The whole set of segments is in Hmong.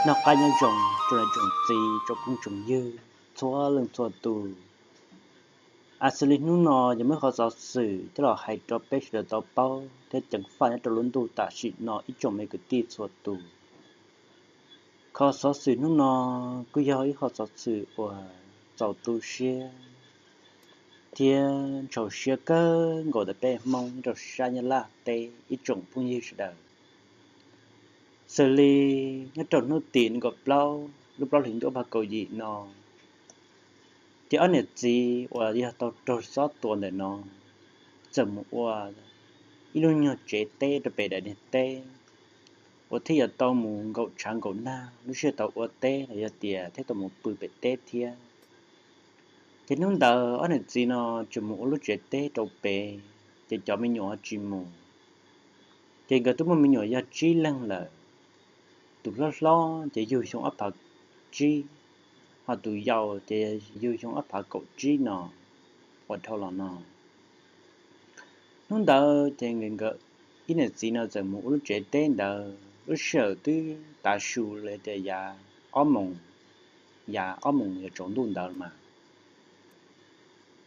Noj qab nyob zoo tsoom niam tsoom txiv tsoom phooj tsoom ywg txhua leej txhua tus. Aws, xws li hnub no yog muaj ib qho xov xwm coj los hais rau peb sawv daws tau paub thiab ceev faj nyob rau lub ntuj tam sim no ib tsoom me kwv tij txhua tus. Qhov xov xwm hnub no kuj yog ib qho xov xwm uas txaus tu siab thiab ntxhov siab kawg nkaus ntawm peb Hmoob nyob rau sab Nyab Laj teb ib tsoom phooj ywg sawv daws. Xws li nyob rau hnub tim nees nkaum plaub lub plaub hlis ntuj ob phav kaum yim no, ces ob niam txiv uas yog tau raug xob tua ntawm no txawm mus ua ib lub nyuag tsev teb rau pem daim niag teb uas thiaj yuav tau mus nkaum tshav nkaum nag lub sij hawm tau ua teb los yog tias thiaj tau mus pw pem teb thiab. Ces hnub ntawd ob niam txiv no tseem mus ua lub tsev teb rau pem, ces cov me nyuam tsis mus. Ces nkawd twb muaj me nyuam yog tsib leeg lawm. Tus hlob hlob ces yug xyoo ob phav tsib, ho tus yau ces yug xyoo ob phav kaum tsib no uas dhau los no. Hnub ntawd ces nkawd ib niam txiv no txawm mus ua lub tsev teb ntawd lub sij hawm twb tav su li tias yav ob moos, yav ob moos yuav tsaus ntuj ntawd mas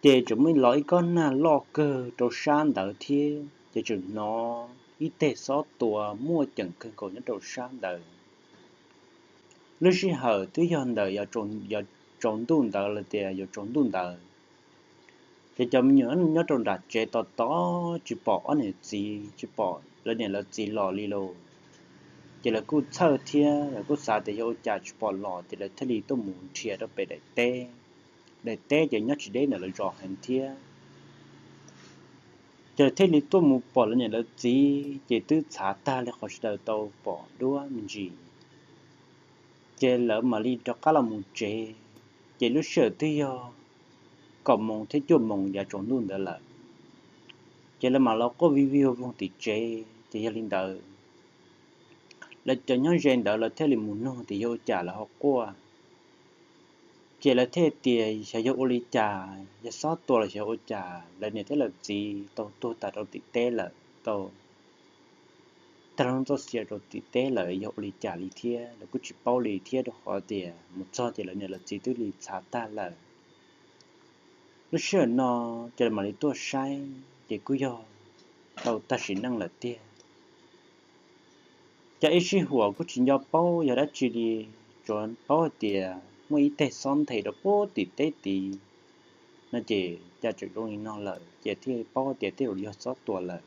ces tseem muaj los ib kob nag loj kawg rau sab ntawd thiab, ces tseem hnov ib teg xob tua muaj ceem kawg nkaus nyob rau sab ntawd. Lub sij hawm twb yog ntawm yuav tsaus ntuj ntawd los tias yuav tsaus ntuj ntawd, ces cov me nyuam nyob rau nram tsev tos tos tsis pom ob niam txiv, tsis pom lawv niam lawv txiv los li lauj. Ces lawv kuj txhawj thiab lawv kuj xav tias yog ua cas tsis pom los, ces lawv thiaj li tuaj mus nrhiav rau pem daim teb. Daim teb ces nyob tsis deb ntawm lawv zos heev thiab. Ces thiaj li tuaj mus pom lawv niam lawv txiv ces twb txhav tag li qhov sawv daws tau pom duab me ntsis. Ces lawv mam li rov qab los mus tsev, ces lub sij hawm twb yog kaum moos thiab cuaj moos yav tsaus ntuj ntawd lawm. Ces lawv mam los quaj vij vij voog tim tsev, ces yog li ntawd lawv cov nyob ze ntawd lawv thiaj li mus nug tias yog ua cas lawv ho quaj. Ces lawv thiaj tias xyov yog ua li cas, yog xob tua los xyov ua cas lawv niam thiab lawv txiv tau tuag tas rau tim teb lawm, tau tag lub txoj sia rau tim teb lawm yog ua li cas li thiab, lawv kuj tsis paub li thiab rau qhov tias mus txog ces lawv niam lawv txiv twb li txhav tag lawm. Lub sij hawm no ces lawv mam li tuaj saib ces kuj yog tau tag sim neej lawm tiag. Ces ib sij huam kuj tsis nco paub yog dab tsi li, tsuas paub hais tias muaj ib teg xob nthe rau puag tim teb tid no ces cas tseem zoo li no lawm ces thiaj paub tias tej zaum yog xob tua lawm.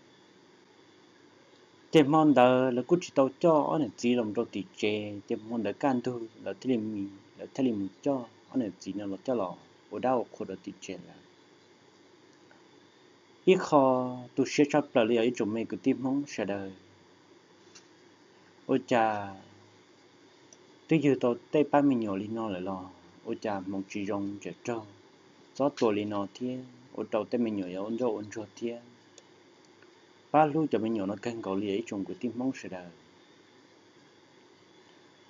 Ces hmo ntawd lawv kuj tsis tau coj ob niam txiv los rau tim tsev, ces hmo ntawd kaj ntug lawv thiaj li, lawv thiaj li mus coj ob niam txiv no los coj los ua dab ua qhua rau tim tsev lawm. Ib qho tu siab tshaj plaws li os ib tsoom me kwv tij Hmoob sawv daws, ua cas twb yug tau tej pab me nyuam li no lawm los ua cas hmoov tsis zoo tseem raug xob tua li no thiab ua rau tej me nyuam yuav ua ntsuag ua ntsuag thiab. Pab hlub cov me nyuam no kawg nkaus li os ib tsoom kwv tij Hmoob sawv daws.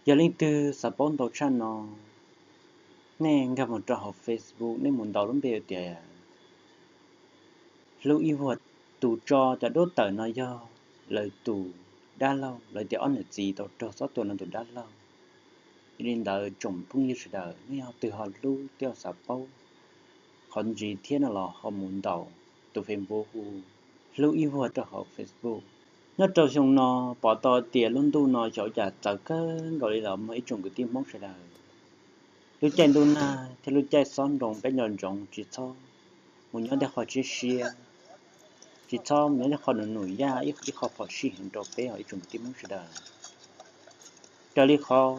Yog leej twg xav paub ntau tshaj no, nej nkag mus rau hauv Facebook nej mus ntaus lub npe tias Hlub Ib Vuag. Tus tso cov duab tawm no yog lawv tus dab laug, lawv tias ob niam txiv tau raug xob tua no tus dab laug. Yog li ntawd tsoom phooj ywg sawv daws nej yog twg ho hlub thiab xav paub qhov ntxiv thiab no los ho mus ntaus tus Facebook hu Hlub Ib Vuag rau hauv Facebook. Nyob rau xyoo no pom tau tias lub ntuj no xyov cas txawv kawg nkaus li los mas ib tsoom kwv tij Hmoob sawv daws. Lub caij ntuj nag thiab lub caij xob nroo peb nco ntsoov tsis txhob mus nyob tej qhov siab siab, tsis txhob mus nyob tej qhov num num yaj ib qho phom sij heev rau peb os ib tsoom kwv tij Hmoob sawv daws. Raws li qhov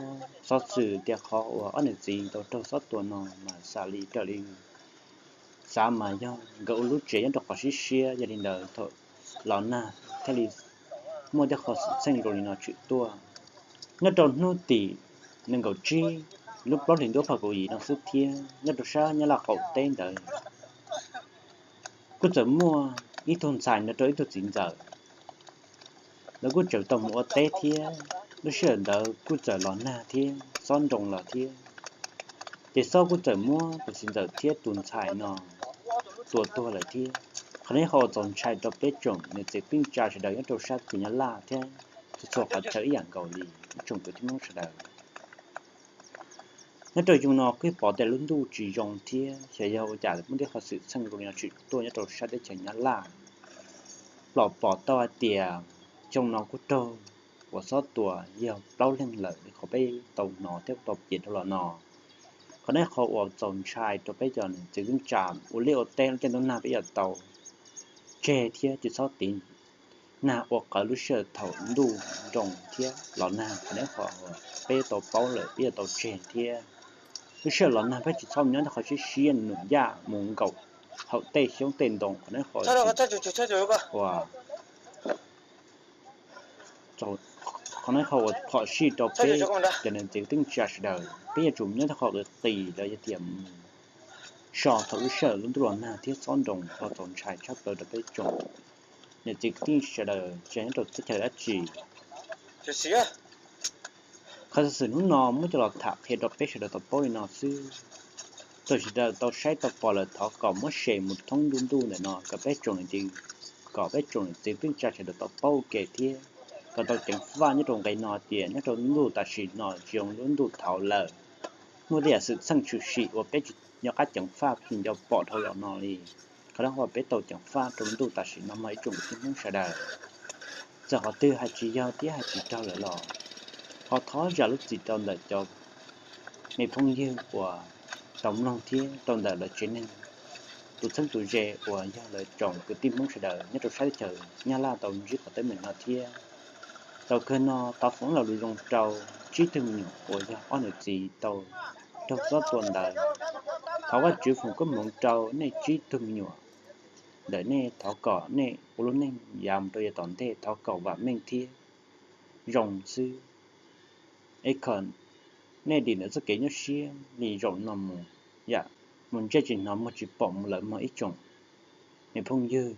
xov xwm tias qhov uas ob niam txiv tau raug xob tua no mas xav li raws li xav mas yog nkawd ua lub tsev nyob rau qhov siab siab, yog li ntawd thaum los nag thiaj li muaj tej qhov xwm txheej zoo li no tshwm tuaj. Nyob rau hnub tim nees nkaum tsib lub plaub hlis ntuj ob phav kaum yim no xwb thiab nyob rau sab Nyab Laj qaum teb ntawd kuj txawm muaj ib tug ntxhais nrog rau ib tug txiv ntxawm, lawv kuj tseem tau mus ua teb thiab. Lub sij hawm ntawd kuj txawm los nag thiab xob nroo los thiab, ces xob kuj txawm muab tus txiv ntxawm thiab tus ntxhais no tua tuag lawm thiab. Qhov no yog qhov uas txaus ntshai rau peb tsoom niam txiv pej xeem sawv daws nyob rau sab tim Nyab Laj thiab txhua txhua qhov chaw ib yam nkaus li ib tsoom kwv tij Hmoob sawv daws. Nyob rau xyoo no kuj pom tej lub ntuj tsis zoo thiab, xyov yog ua cas muaj tej qhov xwm txheej zoo li no tshwm tuaj nyob rau sab teb chaws Nyab Laj. Los pom tau hais tias xyoo no kuj raug uas xob tua yog plaub leeg lawm li qhov peb tau hnov thiab tau piav rau los no. Qhov no qhov uas txaus ntshai rau peb cov niam txiv kwv tij neej tsa ua liaj ua teb lub caij ntuj nag peb yuav tau tseg thiab tsis txhob tiv nag ua qawv lub sij hawm thaum ntuj nroo thiab los nag. Qhov no qhov peb tau paub lawm peb yuav tau tseg thiab. Lub sij hawm los nag peb tsis txhob nyob tej qhov siab siab num yaj mus nkaum hauv tej xyoob tej ntoo. Qhov no qhov qhov no qhov uas phom sij rau peb cov niam txiv kwv tij neej tsa sawv daws, peb yuav tsum nyob tej qhov qis qis los yog tias mus so thaum lub sij hawm lub ntuj los nag thiab xob nroo. Qhov txaus ntshai tshaj plaws rau peb tsoom niam txiv kwv tij sawv daws tsis hais nyob rau teb chaws dab tsi. Qhov xov xwm hnub no muab coj los tham qhia rau peb sawv daws tau paub li no xwb. Thaum sawv daws tau saib tau pom lawm thov kom muab share mus thoob ntuj ntuj ntawm no kom peb tsoom niam txiv, kom peb tsoom niam txiv kwv tij neej tsa sawv daws tau paub ua ke thiab kom tau ceev faj nyob rau nqe no tias nyob rau lub ntuj tam sim no tsis zoo lub ntuj thaud lawm. Muaj tej yam xwm txheej tshwm sim uas peb tsis nco qab ceev faj, peb tsis nco pom dhau los no li. Qhov no qhov peb tau ceev faj rau lub ntuj tam sim no mog ib tsoom kwv tij Hmoob sawv daws. Txawm qhov twg hais tsis yog thiab hais tsis raug lawm los ho thov zam lub txim rau ntawm cov me phooj ywg uas tau mloog thiab rau ntawm lawv tsev neeg, tus txheeb tus ze uas yog lawv tsoom kwv tij Hmoob sawv daws nyob rau sab teb chaws Nyab Laj tau ntsib qhov teeb meem no thiab. Thaum kawg no thov foom ib lo lus zoo rau tsib tug me nyuam uas yog ob niam txiv tau raug xob tua ntawd. Thov Vajtswv foom koob hmoov rau nej tsib tug me nyuam ntawm nej, thov kom nej ua lub neej yav mus rau yav tom ntej thov kom vam meej thiab zoo xwb. Es kom nej dim ntawm txoj kev nyuaj siab li zaum no mus, yam mus ntsej tsis hnov muag tsis pom mus lawm mog ib tsoom me phooj ywg.